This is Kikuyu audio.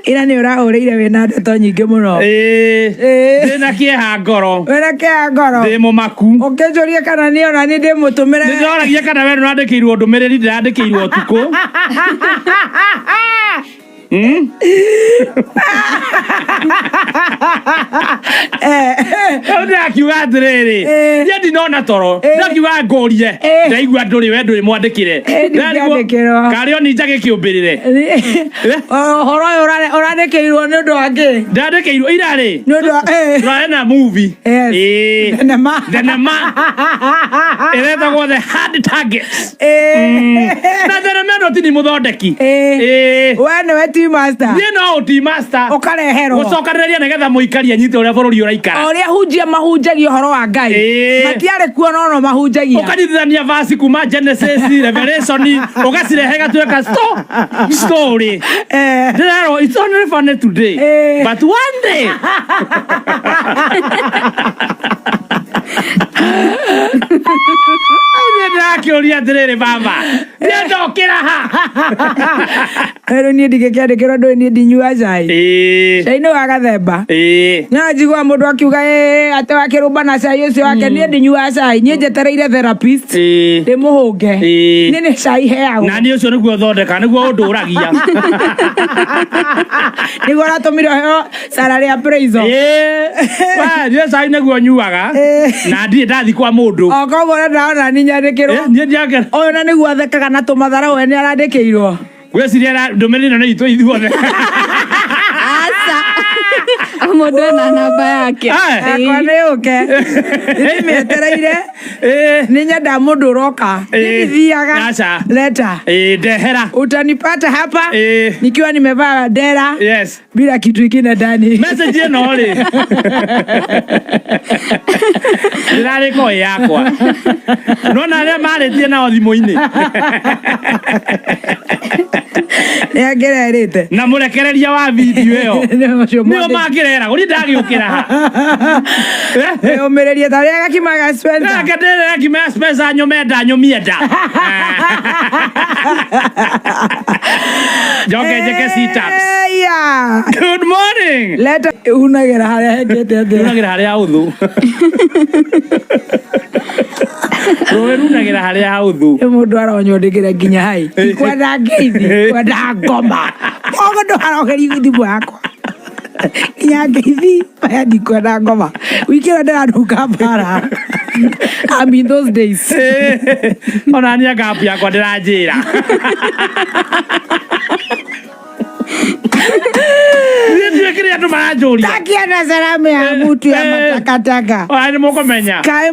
Ira nĩ ũrahũrĩire wĩna ndeto nyingĩ mũno. Ĩĩ. Ĩĩ. Ndĩna kĩeha ngoro. Wĩna kĩeha ngoro. Ndĩ mũmaku. Ũkĩnjũria kana niĩ ona niĩ ndĩmũtũmĩre. Nĩndĩroragia kana we nĩwandĩkĩirwo ndũmĩrĩri ndĩrandĩkĩirwo ũtukũ. Rĩu ndĩrakiuga atĩrĩrĩ, niĩ ndinona toro, ndĩrakiuga ngũrie, ndaigua ndũrĩ we ndũrĩ mwandĩkĩre. Ndĩrarigwo ndingĩandĩkĩrwo. karĩ o ninja gĩkĩũmbĩrĩre. Ũhoro ũyũ ũrandĩkĩirwo nĩ ũndũ wa kĩ? Ndandĩkĩirwo ira rĩ, Nĩ ũndũ wa tũrarĩ na movie. Yes. Ĩĩ. Thenema. Thenema ĩretagwo The Hard Target. Na thenema ĩno ti ni mũthondeki. Ĩĩ. We nĩwe team master. Niĩ no ũti master. Ũkareherwo. Gũcokanĩrĩria nĩgetha mũikari anyite ũrĩa bũrũri ũraikara. O ũrĩa hunjia mahunjagia ũhoro wa Ngai. Matiarĩ kuo no no mahunjagia. Ũkanyitithania verse kuma Genesis, Revelation, ũgacirehe gatuĩka story. Ndĩrerwo it's only funny today. But one day. Niĩ ndĩrakĩũria atĩrĩrĩ baba, niĩ ndokĩra ha? Rĩu niĩ ndingĩkĩandĩkĩrwo ndũĩ niĩ ndinyua cai. Ĩĩ. Cai nĩ wa gathemba. Ĩĩ. No njigua mũndũ akiuga ĩĩ atĩ wakĩrũmba na cai ũcio wake niĩ ndinyuaga cai niĩ njetereire therapist Ĩĩ. ndĩmũhũnge. Ĩĩ. Niĩ nĩ cai heagwo. Na niĩ ũcio nĩguo thondeka nĩguo ũndũragia. Nĩguo ũratũmire ũheo salary ya appraisal. Ĩĩ. We, niĩ cai nĩguo nyuaga na ndirĩ ndathi kwa mũndũ. O koguo ũrĩa ndĩrona nĩ nyandĩkĩrwo. Niĩ ndiake. Ũyũ na nĩguo athekaga na tũmathara we nĩ arandĩkĩirwo. Ngwĩciria ndũmĩrĩri ĩno nĩ itũ ithuothe. Aca. O mũndũ ena namba yake. Yakwa nĩ yũke. Nĩndĩmĩetereire. Nĩ nyendaga mũndũ ũroka. Ndithiaga. Aca. Leta. Ndehera. Utanipata hapa nikiwa nimevaa dera. Yes. Bila kitu ingine ndani. Message ĩno rĩ. Ndĩrarĩ ko yakwa. Nona arĩa marĩtie nao thimũ-inĩ. Nĩ angĩrerĩte. Na mũrekereria wa video ĩyo. Ũcio Nĩo mwandĩki. mangĩrera, gũthiĩ ndagĩũkĩra ha. Ũmĩrĩrie ta rĩa gakima ga Spencer. Reke ndĩrĩre ngima ya Spencer nyũme nda nyũmie nda. Njoke njĩke sit-ups. Yeah. Good morning. Leta unagĩra harĩa hekĩte atĩa. Runagĩra harĩa haũthũ. Rũĩ runagĩra harĩa haũthũ. Nĩ mũndũ aronywo ndĩkĩre nginya hai. Kwenda ngeithi, kwenda ngoma. Koguo ndũkarogerie thimũ yakwa. Nginya ngeithi, aya ndikwenda ngoma. Wiki ĩno ndĩranunga mbara. I'm in those days. Ona niĩ ngapu yakwa ndĩranjĩra. Niĩ ndiũĩ kĩrĩa andũ maranjũria. Takia na salamu ya mtu ya matakataka. Ona nĩ mũkũmenya. Kaĩ.